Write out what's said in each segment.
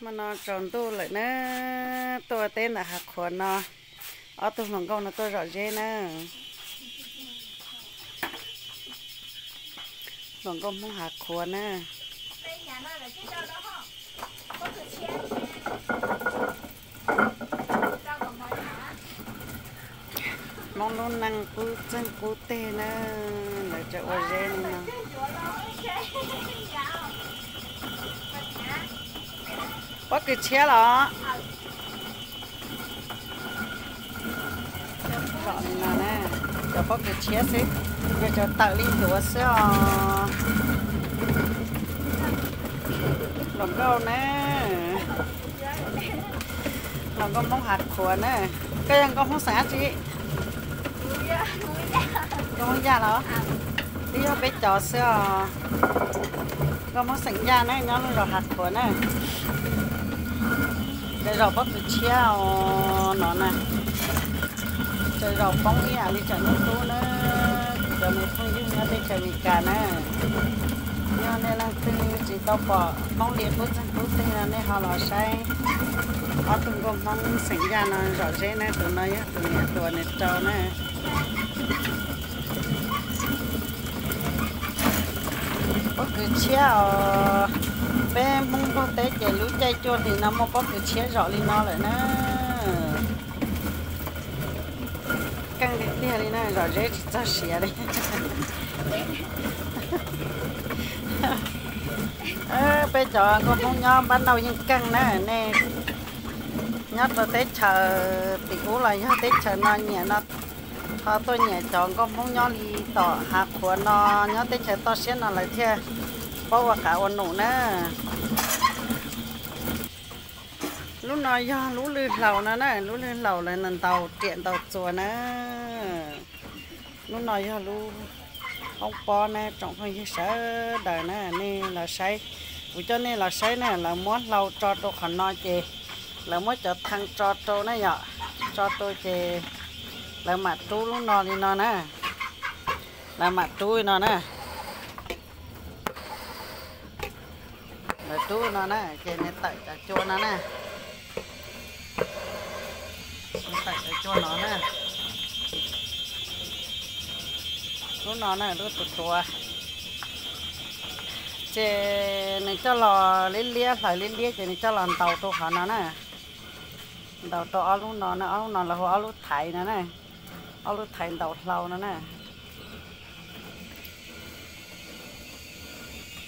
Hmo no tsaus ntuj lawm na, tuaj ua teb ntawm hav qhuav no, ob tug hluas nkauj no tuaj zom zeb na. Hluas nkauj Hmoob hav qhuav na. Hmoob lub neej qub txeeg qub teg na, lawv tseem ua zeb li no. Pob kws tshiab los? Zom li no na, cov pob kws tshiab xwb, yog cov tawm li ncuav xwb os. Hluas nkauj na, hluas nkauj Hmoob hav qhuav na. Koj yog nkauj Hmoob xeem dab tsi? Nkauj Hmoob Yaj los? Twb yog peb cov xwb os. Nkauj Hmoob xeem Yaj na, nyob lub zos hav qhuav na. Cov zaum pob kws tshiab no na, cov zaum poob ib yam li tseem hnub tub na. Kuv cov me phooj ywg nyob teb chaws Amelikas na, yog nej leej twg tsis tau pom Hmoob li qub txeeg qub teg no nej ho los saib ob tug nkauj Hmoob xeem Yaj no zom zeb na. Tus no yog tus niam hluas nws rau na. Pob kws tshiab os, peb Hmoob Nplog teb ces lub caij cuaj hlis no muaj pob kws tshiab zom li no lawm na. Keej tiag tiag li na, zom zeb tsis txog siav li. Peb cov nkauj Hmoob nyob npab nauj yeej keej na. Nej nyob rau teb chaws tim ub los yog teb chaws no nyiam no, ho tuaj nyiam cov nkauj Hmoob nyob li tom hav qhuav no, nyob teb chaws toj siab no lawm thiaj paub ua qav ua num na. Lub no yog lub lwj hlaus no na, lub lwj hlaus lawv ntaus riam ntaus txuas na. Lub no yog lub hoob pob na tsoom phooj ywg sawv daws na, nej los saib, kuv coj nej los saib na, lawv muab hlau tso rau qhov no ces lawv muab cov thee tso rau na yom, tso rau ces lawv mam rub lub no li no na, lawv mam rub li no na. Lawv rub no na ces nws tawm cov cua no na. Nws tawm cov cua no na. Lub no na, lub tuav tuav. Ces nws coj los liab liab, hlawv liab liab ces nws coj los ntaus rau qhov no na. Ntaus rau ob lub no na, ob lub no lawv hu ob lub thaiv no na. Ob lub thaiv ntaus hlau no na.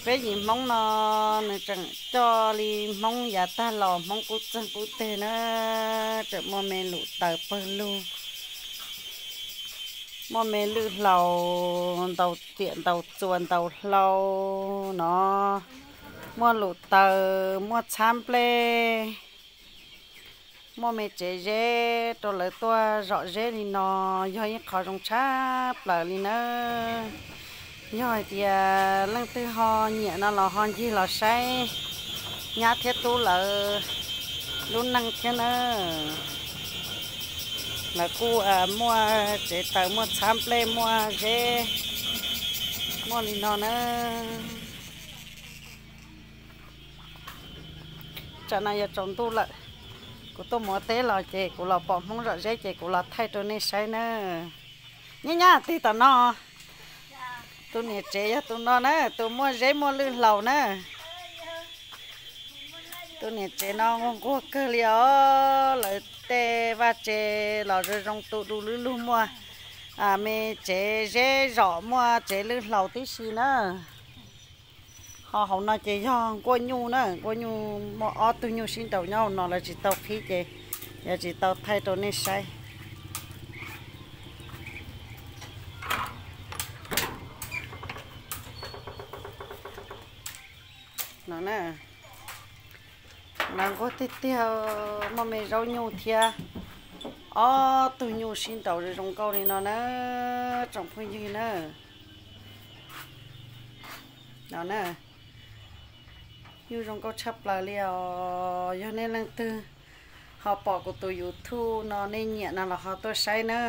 Peb yim Hmoob no nws tseem coj li Hmoob yav tag los, Hmoob qub txeeg qub teg na, tseem muaj me lus taws pawg lug, muaj me lwj hlaus ntaus riam ntaus txuas ntaus hlau no, muaj lus taws, muaj txhab nplej, muaj me tsev zeb rau lawv tuaj zom zeb li no, yog ib qho zoo tshaj plaws li nawb. Yog hais tias leej twg ho nyiam no los ho ncig los saib nyab thiab tub lawv lub neej thiab nawb. Lawv kuj muaj tsev taws, muaj txhab nplej, muaj zeb, muaj li no nawb. Tsam no yuav tsaus ntuj lawm, kuv tuaj mus ua teb los ces kuv los pom Hmoob zom zeb ces kuv los thaij rau nej saib na. Nyab nyab tig tom no, tus niam tsev yog tus no na, tus muaj zeb muaj lwj hlaus na. Tus niam tsev no nquag nquag kawg li os, lawv tej vaj tse los zoo zoo tu du lug lug, muaj me tsev zeb zom, muaj tsev lwj hlaus tib si na. Ho hauv no ces yog nkuaj nyuj na, nkuaj nyuj muaj ob tug nyuj sib nraus nyob hauv no, lawv tsis tau qhib ces yuav tsis tau thaij rau nej saib. No na, lawv nquag tiag tiag, muaj me zaub nyuj thiab ob tug nyuj sib nraus zoo zoo nkauj li no na, tsoom phooj ywg na. No na, nyuj zoo nkauj tshaj plaws li os. Yog nej leej twg ho pom kuv tus YouTube no nej nyiam no los ho tuaj saib na.